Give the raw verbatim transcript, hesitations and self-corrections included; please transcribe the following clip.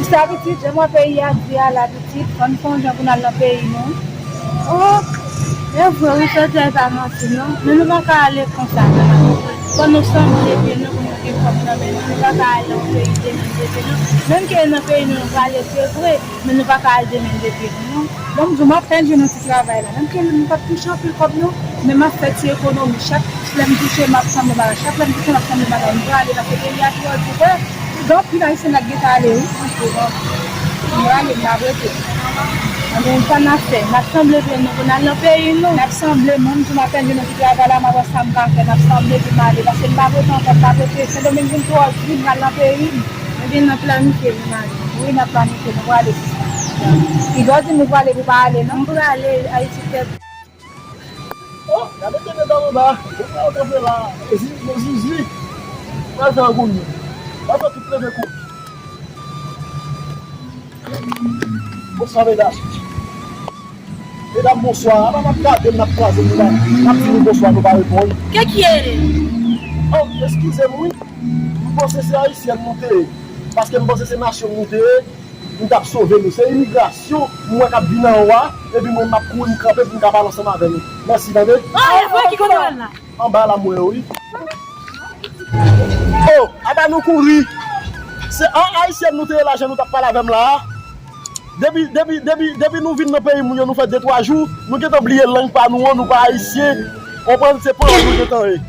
Sa pitit, jan mwen peyi a di a la pitit, fò n fè yon jan pou n al nan peyi nou. Oh, e vre wi, sa w di a e pa manti non. Men nou pa ka ale konsa non. Fò nou sanble byen nou pou nou gen kòb nan men nou. Nou pa ka al nan yon peyi de men de pye non. Menm ke nan peyi nou, nou prale se vre, men nou pa ka al de men de pye non. Bon, m di w, m ap tann jwenn yon ti travay la. Menm ke m p ap touche anpil kòb non, men m ap fè ti ekonomi. Chak lè m touche, m ap sanble bagay. Chak lè m touche, m ap sanble bagay. M prale paske peyi a twò di, wè. Gen anpil Ayisyen k gentan ale wi. Anpil, anpil. M prale, m ap rete. Anben, sa n ap fè? N ap sanble byen nou pou n al nan peyi nou. N ap sanble, mwen m di w m ap tann jwenn yon ti travay la, m ap wè sa m ka fè. N ap sanble pou m ale. Paske m p ap rete ankò, m p ap rete. Sendomeng vin twò di m pral nan peyi m. Ebyen, n ap planifye pou n ale. Wi, n ap planifye, nou prale. Piga w di m ou prale pou pa ale non. M prale Ayiti tèt. Oh, gade tete dam anba. Ou pa yo kanpe la. E zi, bon zizi. Pral fè angouni. Pral fè tout leve kou. Bonswa, medam. Medam, bonswa. Apa n ap gade m, n ap kwaze m, nou pa, n ap di nou bonswa, nou pa reponn. Ke kiyè? Oh, eskize m, wi. M panse se ayisyèn nou te ye. Paske m panse se nasyon nou te ye. M t ap sove nou. Se imigrasyon m wè k ap vin anwo a, epi mwen m ap kouri m kanpe pou m ka pale ansanm avè nou. Mèsi, tande. Oh, e vre, ki kote w al la? Anba la m wè yo, wi. Oh, apa nou kouri. Se an ayisyèn nou te ye la, jan nou t ap pale avè m la a. Depi, depi, depi, depi nou vin nan peyi moun yo, nou fè de twa jou, nou gentan bliye lang pa nou an, nou pa ayisyen. Konprann, se pa nou gentan ye.